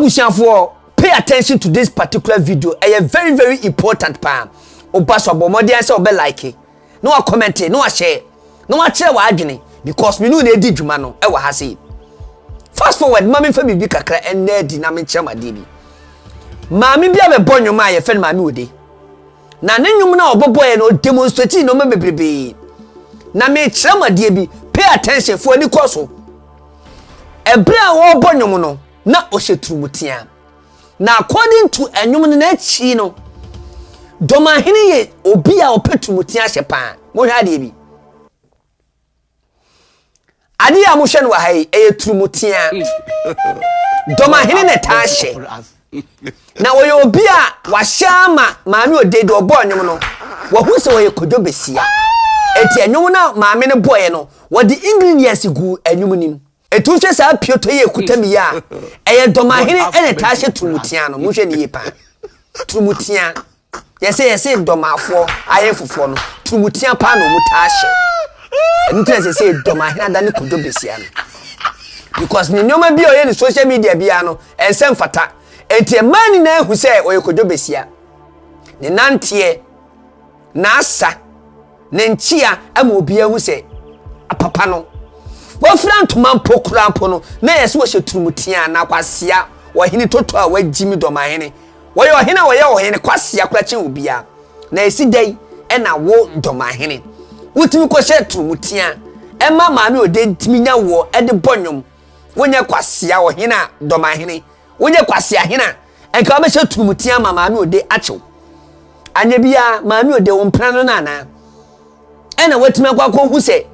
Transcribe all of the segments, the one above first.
Abusuafoɔ, pay attention to this particular video. Ɛyɛ very very important paa. Woba so, abɔ mmɔden sɛ wobɛ like na wa comment na wa share na wakyerɛ w'adwene, because menu na edi dwuma no ɛwɔ ha sei. Fast forward, maame, nfa biribi kakra ɛnna adi na menkyerɛ mu adeɛ bi. Maame bi a bɛbɔ nnwom a yɛfɛ no Maame Ode, na ne nnwom no a ɔbɛbɔ yɛ no, ɔdemonstrate nneɛma bebrebee, na mekyerɛ mu adeɛ bi. Pay attention, fo ani kɔ so. Ɛberɛ a wɔrebɔ nnwom no, na ɔhyɛ turumutea, na according to nnwom no n'akyi no, Dɔmahene yɛ obi a ɔpɛ turumutea hyɛ paa. Mohwɛ adeɛ bi, adeɛ a mohwɛ no wɔ ha yi, ɛyɛ turumutea. Dɔmahene na taa hyɛ, na wɔyɛ obi a wahyɛ ama Maame Ode de ɔbɔ nnwom no. Wɔho sɛ wɔyɛ Kodwo Besia, eti nnwom no a maame no bɔɔɛ no, wɔde ingredients gu nnwom nim. Etu hwɛ saa pioto yi ekuta mi yi a, ɛyɛ Dɔmahene ɛna taa hyɛ turumutea no. Mohwɛ ne yie paa, turumutea. Yɛsɛ dɔmafoɔ ayɛ fofoɔ no, turumutea paa na wɔn taa hyɛ. Ɛno tena sɛ Dɔmahene ada ne Kodwo Besia no, because ne nneɛma bi a ɔyɛ ne social media biara no, ɛnsɛ mfata. Eti mmaa nyinaa ehu sɛ ɔyɛ Kodwo Besia. Ne nanteɛ, n'asa, ne nkyea ama obiara hu sɛ papa no wafura ntoma mpo kura mpo no, na yɛ sɛ wɔhyɛ turumutea. Na kwasia ɔhene toto a wagyi mi Dɔmahene, wɔyɛ ɔhene a wɔyɛ ɔhene kwasia kora kyɛn obiara. Na esi dɛn ɛna wo Dɔmahene wotumi kɔhyɛ turumutea ɛma Maame Ode ntumi nya wɔ ɛde bɔ nnwom? Wonyɛ kwasia ɔhene a, Dɔmahene, wonyɛ kwasia hene a, nka wobɛhyɛ turumutea ma Maame Ode akyew anya biara. Maame Ode, wo mpena no nana ɛna watumi akɔ akɔhu sɛ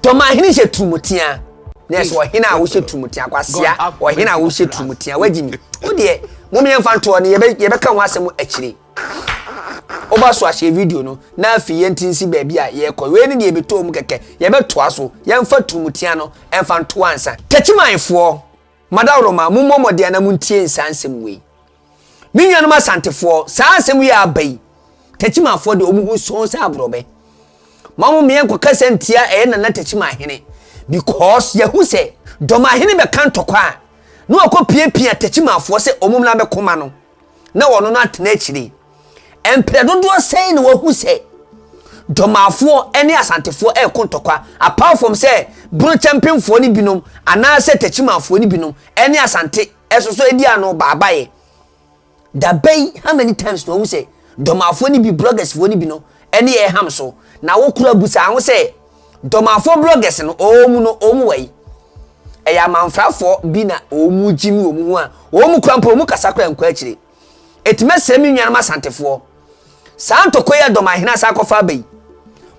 Dɔmahene hyɛ turumutea, na ɛsɛ ɔhene a wohyɛ turumutea, kwasia ɔhene a wohyɛ turumutea, wagyi mi. Wo deɛ, mom yɛmfa ntoɔ no, yɛbɛka ho asɛm akyire. Woba so ahyɛ video no, na afei yɛnti nsi baabi a yɛrekɔ. Wei ne deɛ yɛbɛtɔ mu kɛkɛ, yɛbɛtoa so. Yɛmfa turumutea no ɛmfa ntoa ansa. Tɛkyimanfoɔ, madaworoma, mommɔ mmɔden na montie nsaa nsɛm wei. Me nuanom Asantefoɔ, saa asɛm yi a aba yi, Tɛkyimanfoɔ deɛ, ɔmo ho sɔn sɛ aborɔbɛ. Ma mo mmea nkɔkasa ntia ɛyɛ Nana Tɛkyimahene, because yɛhu sɛ Dɔmahene bɛka ntɔkwa a, na wakɔ piapia Tɛkyimanfoɔ sɛ ɔmo mmra bɛkoma no, na wɔno no atena akyire. Mprɛ dodoɔ sɛn na wahu sɛ Dɔmafoɔ ne Asantefoɔ ɛreko ntɔkwa, apart from sɛ Burokyɛmpemfoɔ no binom anaasɛ Tɛkyimanfoɔ no binom ne Asante ɛso so adi ano baabayɛ dabɛyi? How many times na wahu sɛ Dɔmafoɔ no bi, bloggersfoɔ no bi no ɛne yɛ ham so? Na wokura busa ho sɛ Dɔmafoɔ bloggers no, ɔwɔ mu no, ɔwɔ mu wɔ yi, ɛyɛ amanfrafoɔ bi na ɔwɔ mu gyi mi wɔ mu ho a ɔwɔ mu kura mpo, ɔwɔ mu kasa kura nkɔ akyire. Eti mɛsrɛ me nuanom Asantefoɔ, saa ntɔkwa yi a Dɔmahene asa akɔfa aba yi,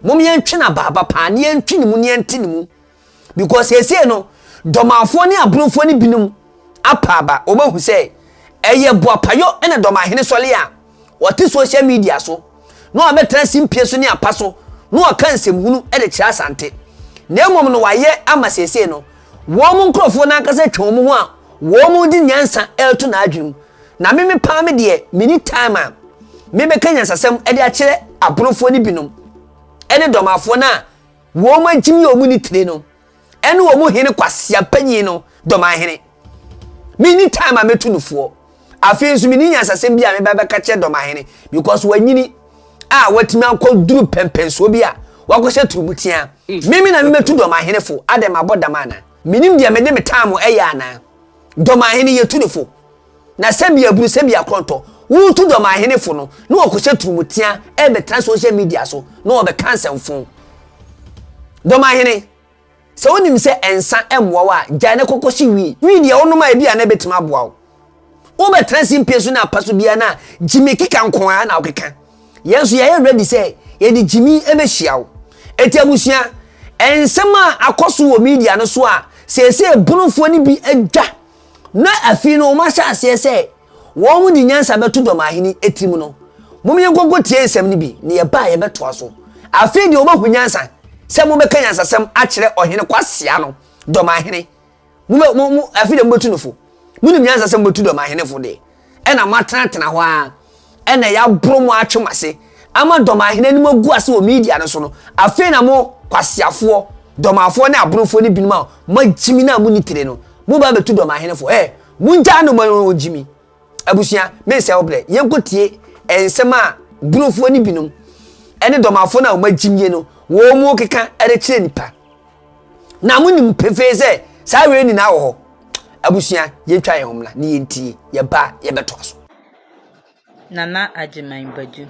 mom yɛntwe na baaba paa ne yɛntwe ne mu ne yɛnte ne mu, because seesei no, Dɔmafoɔ ne Aburofoɔ ne binom apa aba. Wɔmahu sɛ ɛyɛ boapayɔ ɛna Dɔmahene sɔle a wɔte social media so na wɔabɛtena simpie so ne apa so na wɔka nsɛmhunu de kyerɛ Asante. Na mmom no, wayɛ ama seesei no, wɔn mo nkurɔfoɔ no ankasa twa wɔn ho a wɔn mo de nyansa ɛreto n'adwene mu. Na meme paa, me deɛ, mini time a mebɛka nyansasɛm de akyerɛ Aburofoɔ no binom ɛne Dɔmafoɔ no a wɔn agyimi a wɔn ni tire no ɛne wɔn hene kwasia panyin no Dɔmahene. Mini time a mɛtu no foɔ. Afei nso, mini nyansasɛm bi a meba bɛka kyerɛ Dɔmahene, because wanyini a watumi akɔ duru pɛmpɛnsoɔ bi a wakɔhyɛ turumutea. Mimi na memɛtu Dɔmahene fo adɛ mabɔ dam ana? Menim deɛ mede me time ɛyɛ ana? Dɔmahene yɛtu ne fo na sɛbi aburu, sɛbi akorɔntɔ, wotu Dɔmahene fo no na wɔkɔhyɛ turumutea ɛbɛtena social media so na wɔbɛka nsɛmfo. Dɔmahene, sɛ wonim sɛ ɛnsa ɛmmoa wo a, gyae ne kɔkɔ hye wii wii deɛ wonom a, ebi a na ɛbɛtumi aboa wo. Wobɛtena simpie so ne apa so biara na gyimi keka nko ara na wokeka. Yɛn nso yɛyɛ ready sɛ yɛde gyimi bɛhyia wo. Eti abusua, nsɛm a akɔ so wɔ media no so a seesei Bonofoɔ no bi adwa na afei no wɔn ahyɛ aseɛ sɛ wɔn de nyansa bɛto Dɔmahene tirim no, mom yɛn nkɔnkɔ tie nsɛm no bi na yɛba a, yɛbɛtoa so. Afei deɛ, wɔbɛhu nyansa sɛ mobɛka nyansasɛm akyerɛ ɔhene kwasia no Dɔmahene. Mo mo mo, afei deɛ mobɛtu no fo. Monim nyansa sɛ mobɛtu Dɔmahene fo deɛ, ɛna moatenatena hɔ a ɛna yɛaboro mo atwe mo ase ama Dɔmahene anim agu ase wɔ media no so no. Afei na mo kwasiafoɔ, Dɔmafoɔ ne Aborofoɔ no binom a moagyimi no a monni tire no, moba bɛtu Dɔmahene fo ɛ. Mongyaa no ma ɔngyimi. Abusua, mensɛe wo berɛ, yɛnkɔtie nsɛm a Burofoɔ no binom ne Dɔmafoɔ no a wɔagyimie no wɔn rekeka de kyerɛ nnipa. Na monim pefee sɛ saa wei nyinaa wɔ hɔ. Abusua, yɛntwa yɛn ho mmra ne yɛntie, yɛba a yɛbɛtoa so. Nana Agyeman Badu.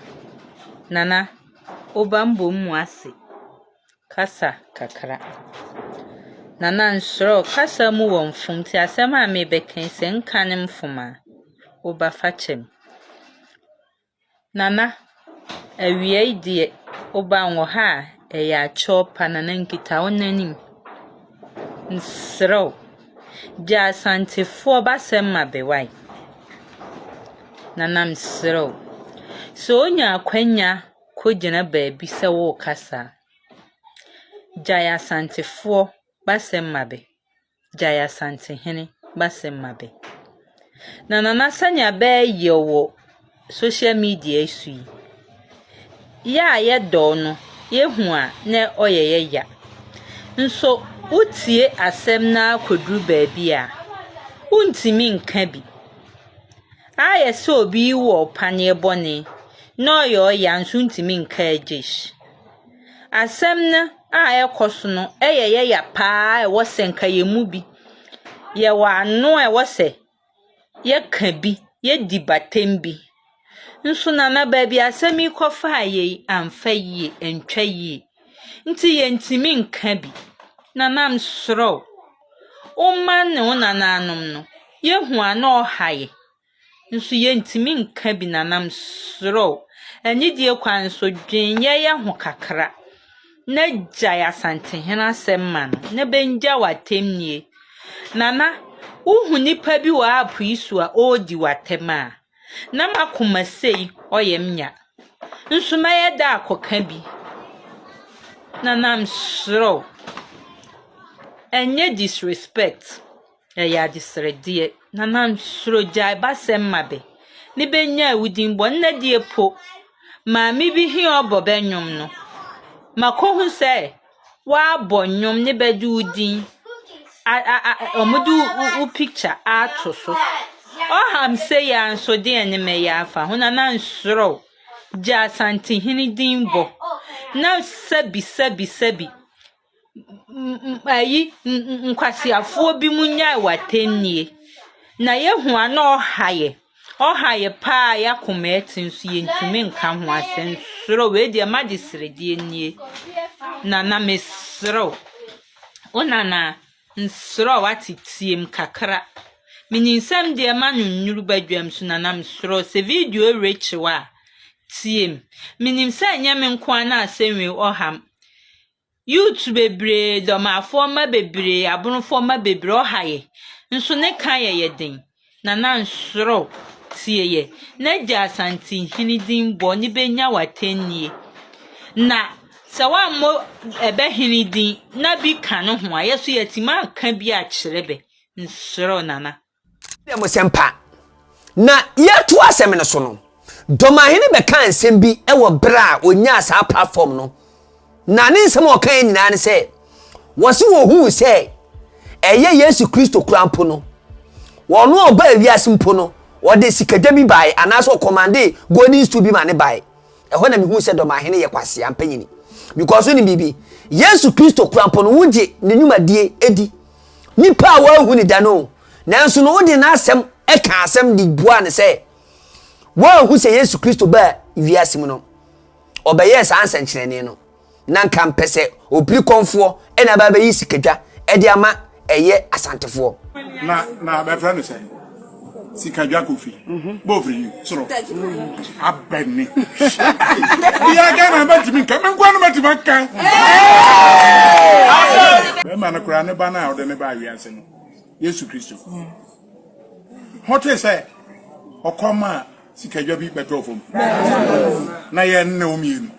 Nana, wo ba mbɔ mu ase kasa kakra. Nana nsrɛ wo, kasa mu wɔ mfom nti asɛm a merebɛka yi sɛ nka ne mfom a, wo ba fa kyɛ me. Nana, awia yi deɛ woba wɔ ha a, ɛyɛ akyɛw pa Nana nkita wo n'anim. Mesrɛ wo, gye Asantefoɔ b'asɛm ma be wae. Nana mesrɛ wo, sɛ wonya akwanya kɔgyina baabi sɛ worekasa a, gyae Asantefoɔ b'asɛm ma be. Gyae Asantehene b'asɛm ma bɛ. Na Nana sɛnea bɛɛyɛ wɔ social media yi so yi, yɛ a yɛdɔ wo no, yɛhu a na ɔyɛ yɛ ya. Nso wotie asɛm no ara kɔduru baabi a, wontumi nka bi. Ayɛ sɛ obi wɔ wo paneɛ bɔne na ɔyɛ wo ya nso wontumi nka agyesh. Asɛm no a ɛrekɔ so no yɛ yɛn ya pa ara a ɛwɔ sɛ nka yɛn mu bi, yɛwɔ ano a ɛwɔ sɛ yɛka bi, yɛdi batam bi. Nso Nana, baabi a asɛm yi kɔfaa yɛn yi, amfa yie, antwa yie. Nti yɛntumi nka bi. Nana, mesrɛ wo, wo mma ne wo nananom no, yɛhu a na ɔha yɛn. Nso yɛntumi nka bi Nana mesrɛ wo anidie kwan so dwen yɛyɛ ho kakra na gyae Asantehene asɛm ma no na bɛngya wo atɛmnie. Nana wohu nipa bi wɔ app yi so a ɔredi wo atɛm a na m'akoma sei ɔyɛ me ya nso mɛyɛ dɛ akɔka bi. Nana mesrɛ wo ɛnyɛ disrespect. Ɛyɛ adesrɛdeɛ. Nana nsuro gyae b'asɛm ma bɛ ne bɛ nyae wo din bɔ nnɛ deɛ po maame bi he ɔbɔ bɛ nnwom no makɔhu sɛ w'abɔ nnwom ne bɛ de wo din a a a ɔmo de wo picture ato so ɔham sei a nso deɛn ne mɛyɛ afa ho Nana nsuro gyae Asantehene din bɔ na sɛbi sɛbi sɛbi ayi nkwaseafoɔ bi mu nyae w'atɛnnie. Na yɛhu a na ɔha yɛ. Ɔha yɛ paa yɛ akoma ɛte nso yɛntumi nka ho asɛm. Mesrɛ wo wei deɛ m'adesrɛdeɛ nie. Nana mesrɛ wo. Wo nana mesrɛ wo wate tie me kakra. Menim sɛ me deɛ m'ano nnuru badwam so nana mesrɛ wo sɛ video rekye wo a tie me. Menim sɛ ɛnyɛ me nko ara na asɛm wei ɔha me. Youth bebree, dɔmafoɔ mma bebree, abonofoɔ mma bebree ɔha yɛ nso ne ka yɛ yɛ den. Nana nsrɛ wo tie yɛ na gye Asantehene din bɔ ne bɛnya w'atɛnnie. Na sɛ woammɔ ɛbɛ hene din na bi ka ne ho a yɛ so yɛatumi aka bi akyerɛ bɛ. Nsrɛ wo Nana. Dɛ mo sɛmpa. Na yɛtoa asɛm no so no, Dɔmahene bɛkaa nsɛm bi wɔ berɛ a ɔnyaa saa platform no. Na ne nsɛm a ɔkaeɛ nyinaa ne sɛ, wɔse wɔhuu sɛ ɛyɛ Yesu Kristo kora mpo no, wɔn a ɔbaa wiase mpo no, ɔde sikadwa bi baeɛ anaasɛ ɔkɔmande golden stool bi ma ne baeɛ. Ɛhɔ na mehuu sɛ Dɔmahene yɛ kwasea mpanyini. Because wonim biribi, Yesu Kristo kora mpo no, wogye ne nnwumadie di. Nipa a wɔanhu ne da no, nanso no wode n'asɛm ka asɛm de buaa no sɛ wɔanhu sɛ Yesu Kristo baa wiase mu no, ɔbɛyɛɛ saa nsɛnkyerɛnne no. Na nka mpɛ sɛ obiri kɔmfoɔ na aba abɛyi sikadwa de ama ɛyɛ Asantefoɔ. Na na bɛfrɛ no sɛ Sikadwa Kofi. Bofiri yi soro abɛne. Bia Ghana bɛtumi nka me nkoa no mɛtumi aka. Bɛrima no koraa ne ba no a ɔde ne baa wiase no Yesu Kristo. Hote sɛ ɔkɔm a sikadwa bi bɛtɔɔ fam na yɛn ne wo mmienu.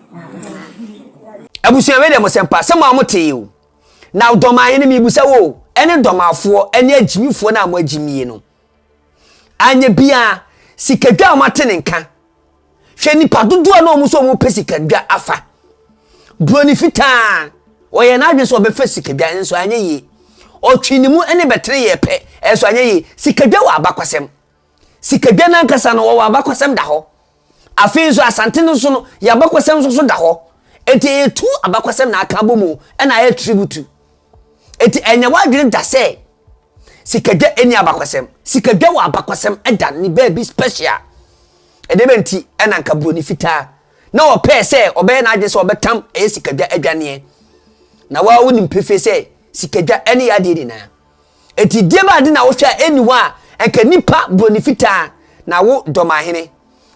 Abusua wei deɛ mo sɛmpa sɛ mo a mo tee o. Na dɔmahene mebisa wo o, ɛne dɔmafoɔ ɛne agyimifoɔ no a mo agyimie no. Anyɛ biara sikadwa a wɔate ne nka. Hwɛ nipa dodoɔ na wɔn nso wɔn pɛ sikadwa afa. Buroni fitaa ɔyɛ n'adwene sɛ ɔbɛfa sikadwa nso anyɛ yie. Ɔtwee ne mu ne bɛtere yɛɛ pɛ, ɛnso anyɛ yie. Sikadwa wɔ abakwasɛm. Sikadwa no ankasa no, wɔwɔ abakwasɛm da hɔ. Afei nso Asante no nso no, yɛn abakwasɛm nso so da hɔ. Enti ɛyɛ tu abakwasɛm na aka abɔ mu ɛna ayɛ tribute. Enti ɛnyɛ w'adwene da sɛ sikadwa ɛni abakwasɛm. Sikadwa wɔ abakwasɛm ɛda ne baabi special. Ɛdeɛ bɛ nti ɛna nka buroni fitaa na ɔpɛɛ sɛ ɔbɛyɛ n'adwene sɛ ɔbɛtam ɛyɛ sikadwa adwaneɛ. Na waa wonim pefee sɛ sikadwa ɛne yɛ adeɛ nyinaa. Enti deɛ bɛ ade na wohwɛ a ɛnni hɔ a nka nnipa buroni fitaa na wo dɔmahene,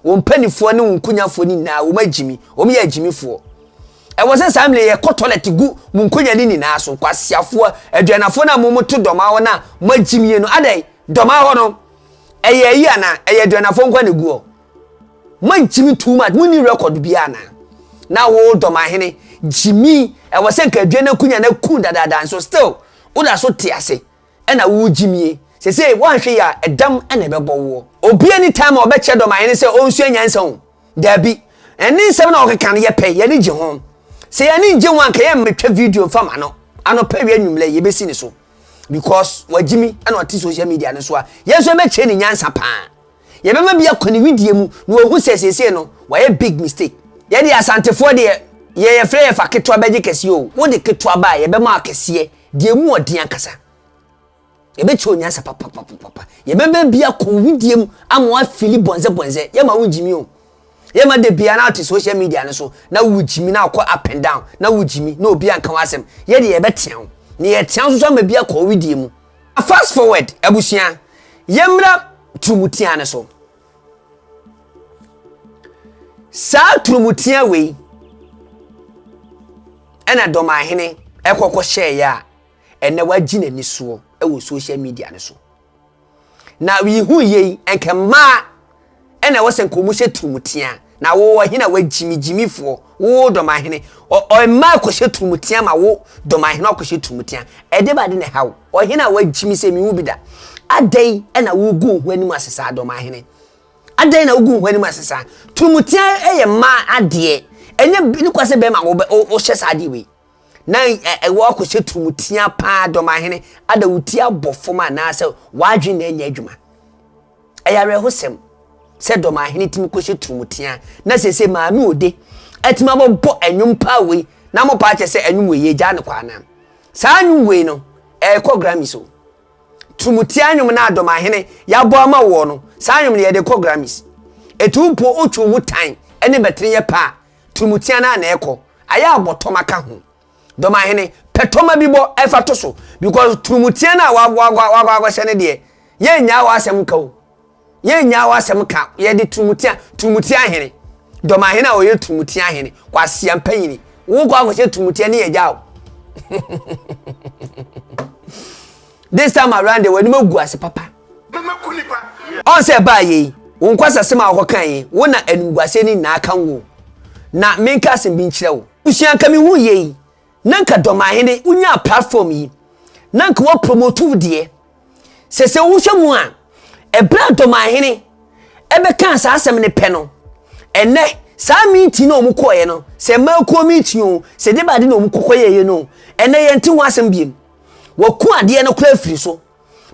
wo mpanifoɔ ne wo nkonyafoɔ no nyinaa wɔn agyimi, wɔn yɛ agyimifoɔ. Ɛwɔ sɛ saa mmerɛ yɛkɔ tɔlɛt gu mo nkonya no nyinaa so, nkwaseafoɔ, aduanafoɔ no a mo moto dɔmaa hɔ no a mo agyimie no, adɛn, dɔmaa hɔ no ɛyɛ ayi anaa, ɛyɛ aduanafoɔ nko na ɛgu hɔ? Mo agyimi too much, mo ni record biara anaa? Na wo dɔmahene, gyimi, ɛwɔ sɛ nka aduana nkonya no aku dadaada nso still Woda so te ase ɛna wo gyimie. Sesei woanhwɛ yie a ɛdam na ɛbɛbɔ woɔ. Obi any time a ɔbɛkyerɛ dɔmahene sɛ ɔnsua nyansa o. Daabi. Ɛne nsɛm na ɔkeka no yɛpɛ, yɛn gye ho. Sɛ yɛn ani ngye ho a nka yɛn mmetwa video mfa ma no. Anɔpa awia anwummerɛ yɛbɛsi ne so. Because wagyimi ɛna ɔte social media no so a yɛn nso yɛbɛkyerɛ ne nyansa paa. Yɛbɛma bi akɔ ne wedeɛ mu na wahu sɛ seesei no wayɛ big mistake. Yɛ deɛ Asantefoɔ deɛ yɛ yɛfrɛ yɛ fa ketewa bɛgye kɛseɛ o. Wode ketewa ba a yɛbɛma wo akɛseɛ, deɛ ɛmu ɔden ankasa. Yɛbɛkyerɛ wo nyansa papapapapa. Yɛbɛma bi akɔ wo wedeɛ mu ama woafili bɔnzɛbɔnzɛ. Yɛma wo gyimi o. Yɛma da biara na wote social media no so na wogyimi na wokɔ up and down na wogyimi na obi anka w'asɛm. Yɛ deɛ yɛbɛtea wo. Na yɛtea wo nso so ama bi akɔ wo wedeɛ mu. Fast forward abusua, yɛmmra turumutia no so. Saa turumutia wei ɛna dɔmahene ɛkɔkɔ hyɛeɛ a ɛnɛ wagye n'ani soɔ ɛwɔ social media no so. Na yihu yei nka mmaa ɛna ɛwɔ sɛ nka wɔn hyɛ turumutea na wo ɔhene a wagyimi gyimifoɔ wo dɔmahene mmaa kɔhyɛ turumutea ma wo dɔmahene akɔhyɛ turumutea ɛde ba de na ɛha wo ɔhene a wagyimi sɛ mewu bi da adɛn ɛna wogu wo ho anim ase saa dɔmahene adɛn na wogu wo ho anim ase saa turumutea ɛyɛ mmaa adeɛ ɛnyɛ ne kwa sɛ bɛrima wohyɛ saa adeɛ wei na ɛwɔ akɔhyɛ turumutea paa dɔmahene ada wo ti abɔ fam anaasɛ w'adwene na ɛnyɛ adwuma Ɛyɛ awerɛhosɛm sɛ dɔmahene tumi kɔhyɛ turumutea na seesei Maame Ode atumi abɔbɔ nnwom paa wei na mo paa kyɛ sɛ nnwom wei yɛgyaa no kwa anaa? Saa nnwom wei no ɛrekɔ Grammys o. Turumutea nnwom no a dɔmahene yɛabɔ ama woɔ no, saa nnwom no yɛde kɔ Grammys. Ɛtu mpo wotwe wo mu tan ne bɛtene yɛ pɛ a, turumutea no a na ɛkɔ. Ayɛ abɔtɔm aka ho. Dɔmahene, pɛ tɔma bi bɔ ɛfa to so because turumutea no a wakɔ akɔhyɛ no deɛ, yɛnnyaa w'asɛm nka o. Yɛnnyaa w'asɛm ka. Yɛde turumutea, turumutea hene, dɔmahene a ɔyɛ turumutea hene, kwasia mpanyini. Wokɔ akɔhyɛ turumutea ne yɛgya o. This time around deɛ w'anim agu ase papa. Ɔn sɛ ɛbaa yei, wo nkwasasɛm a wɔkɔka yi, wo na animguaseɛ no nyinaa ka wo. Na menka asɛm bi nkyerɛ wo. Abusua nka me hu yei na nka dɔmahene wo nyaa platform yi na nka wa promote wo deɛ sɛ sɛ wo hwɛ mu a ɛberɛ a dɔmahene ɛbɛkaa saa asɛm no pɛ no ɛnɛ saa meeting na wɔn kɔɔyɛ no sɛ mmaa kuo meeting o sɛ de baade na wɔn kɔkɔ yɛyɛ no ɛnɛ yɛn te ho asɛm biem wɔko adeɛ no koraa firi so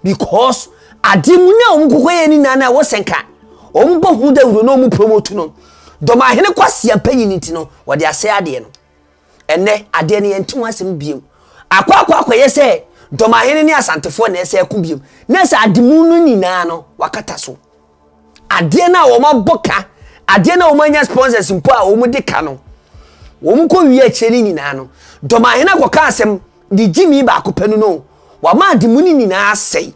because adeɛ mu na wɔn kɔkɔ yɛ ne nyinaa na ɛwɔ sɛ nka wɔn bɔ ho dawuro na wɔn promote no dɔmahene kwasia mpanyin nti no wɔde asɛe adeɛ no ɛnɛ adeɛ no yɛn te ho asɛm biem akɔ akɔ akɔyɛ sɛ dɔmahene ne asantefoɔ na ɛsɛ ɛko biem na sɛ ade mu no nyinaa no wakata so adeɛ no a wɔn abɔ ka adeɛ no a wɔn anya sponsors mpo a wɔn de ka no wɔn kɔ wie akyire no nyinaa no dɔmahene akɔka asɛm de gyimi baako pɛ no no wama ade mu no nyinaa asɛe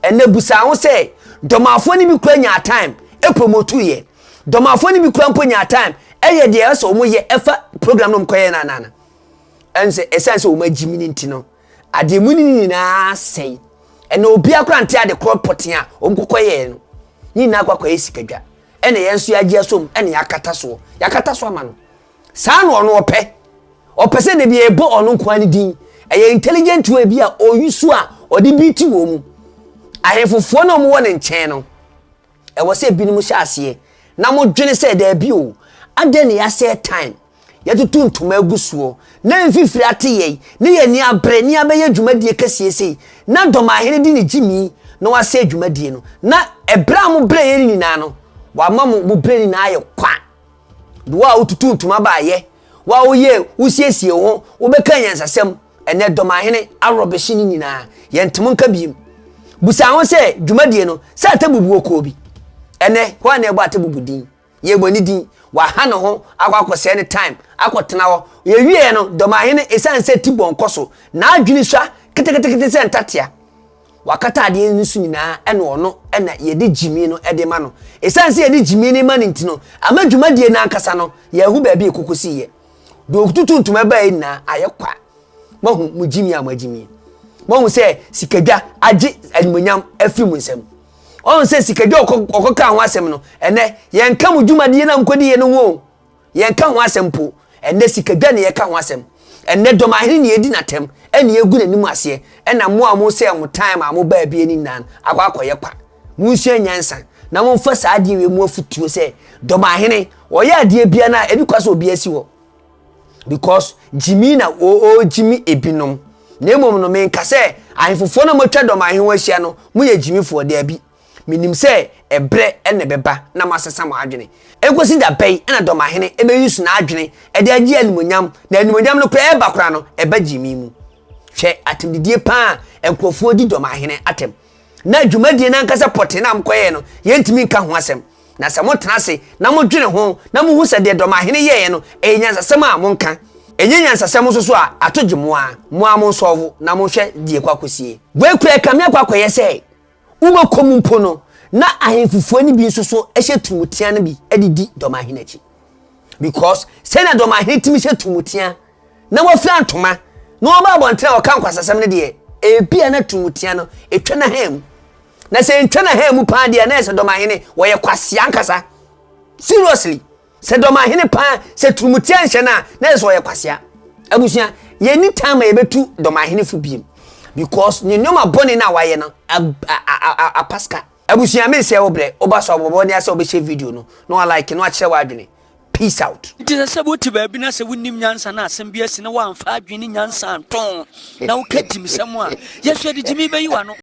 ɛnna busa ho sɛ dɔmafoɔ no bi kura nyaa time ɛpromotu yɛ dɔmafoɔ no bi kura mpo nyaa time ɛyɛ deɛ ɛsɛ wɔn yɛ ɛfa program no wɔn kɔyɛ no anana ɛnsɛ ɛsiane sɛ wɔn agyimi no nti no Adeɛ mu no nyinaa sɛe. Ɛnna obiara koraa nte ade korɔ pɔtee a wɔn kɔkɔ yɛɛ no. Ne nyinaa kɔ akɔyɛ sikadwa. Ɛnna yɛn nso yɛagye asom ɛna yɛakata soɔ. Yɛakata so ama no. Saa na ɔno ɔpɛ. Ɔpɛ sɛ dabi yɛbɔ ɔno nko ara ne din. Ɛyɛ intelligent way bi a ɔyi so a ɔde bi ti wɔn mu. Ahemfofoɔ no a wɔwɔ ne nkyɛn no, ɛwɔ sɛ ebinom hyɛ aseɛ na modwene sɛ daabi o, adɛn na yɛasɛe time? yɛtoto ntoma agu soɔ na mfifiri ate yɛn ne yɛn ani abere ne abɛyɛ dwumadie kɛseɛ sei na Dɔmahene de ne gyimi na wasɛe dwumadie no na ɛberɛ a mo brɛ yɛn nyinaa no wama mo mo brɛ nyinaa ayɛ kwa. De wo a wotutu ntoma baayɛ, wo a woyɛ wosiesie wo ho, wobɛka nyansasɛm, ɛnɛ Dɔmahene arɔbehye ne nyinaa yɛntem nka biem. Busa ho sɛ dwumadie no sɛ atabubu wɔ kɔɔ bi. Ɛnɛ hɔ a na ɛbɔ atabubu din. Yɛbɔ ne din. Waha ne ho akɔ akɔsɛe ne time akɔtena hɔ. Yɛwieɛ no, Dɔmahene ɛsiane sɛ ti bɔ nkɔ so, n'adwene sua ketekete sɛ ntatea. Wakata adeɛ no so nyinaa ɛna ɔno ɛna yɛde gyimi no ɛde ma no. Ɛsiane sɛ yɛde gyimi no ma no nti no, ama dwumadie no ankasa no, yɛahu baabi ɛkɔkɔsiiɛ. Deɛ ɔtutu ntoma baeɛ nyinaa ayɛ kwa. Moahu mo gyimi a moagyimi. Moahu sɛ sikadwa agye animuonyam afiri mo nsam. Ɔhu sɛ sikadwa ɔkɔkaa ho asɛm no, ɛnɛ yɛnka mo dwumadie no a mokɔdiiɛ no ho o. Yɛnka ho asɛm mpo. Ɛnnɛ sikadwa na yɛka ho asɛm. Ɛnnɛ dɔmahene na yɛdi n'atɛm ɛna yɛgu n'anim aseɛ ɛna mo a mosɛe mo time a mobaa bie no nyinaa no akɔ akɔyɛ kwa. Monsua nyansa na momfa saa adeɛ wei mu afotuo sɛ dɔmahene ɔyɛ adeɛ bia no a ɛni kwa sɛ obiara si hɔ because gyimi na ɔgyimi ebinom na mmom no menka sɛ ahemfofoɔ no a moatwa dɔmahene ho ahyia no moyɛ gyimifoɔ daabi. Menim sɛ ɛberɛ na ɛbɛba na moasesa mo adwene. Ɛnkɔsi da bɛn na Dɔmahene bɛuse n'adwene de agye animuonyam, na animuonyam no koraa ɛreba koraa no, ɛba gyimii mu. Hwɛ atɛmdidie paa a nkurɔfoɔ di Dɔmahene atɛm. Na dwumadie no ankasa pɔtee no a mokɔyɛɛ no, yɛntumi nka ho asɛm. Na sɛ motena ase na modwene ho na mohu sɛ deɛ Dɔmahene yɛeɛ no, ɛyɛ nyansasɛm a, monka. Ɛnyɛ nyansasɛm nso so a, ato gye mo ara. Mo ara monsɔlvo na monhwɛ deɛ ɛkɔ akɔsie. Wei koraa ɛkame akɔ akɔyɛ sɛ Wobɛkɔ mu mpo no, na ahemfofoɔ no bi nso so hyɛ tumutea no bi de di dɔmahene akyi. Because sɛnea dɔmahene tumi hyɛ tumutea na wafira ntoma na wɔba abɔnten a wɔka nkwasasɛm no deɛ, ebia na tumutea no ɛtwa n'ahan mu. Na sɛ ɛntwa n'ahan mu paa deɛ, na ɛsɛ dɔmahene wɔyɛ kwasea ankasa. Seriously. Sɛ dɔmahene paa, sɛ turumutia nhyɛ no a, na ɛsɛ sɛ ɔyɛ kwasea. Abusua, yɛnni time a yɛbɛtu dɔmahene fo biem because ne nneɛma bɔne no a wayɛ no apaska. Abusua, mensɛe wo berɛ, woba so a bɔ mmɔden ara sɛ wobɛhyɛ video no na wa like na wakyerɛ w'adwene. Peace out. Nti sɛ sɛ wote baabi na sɛ wonnim nyansa na asɛm bi asi na woamfa adwene ne nyansa anto na woka gyimsɛm a, yɛso yɛde gyimi bɛyi w'ano.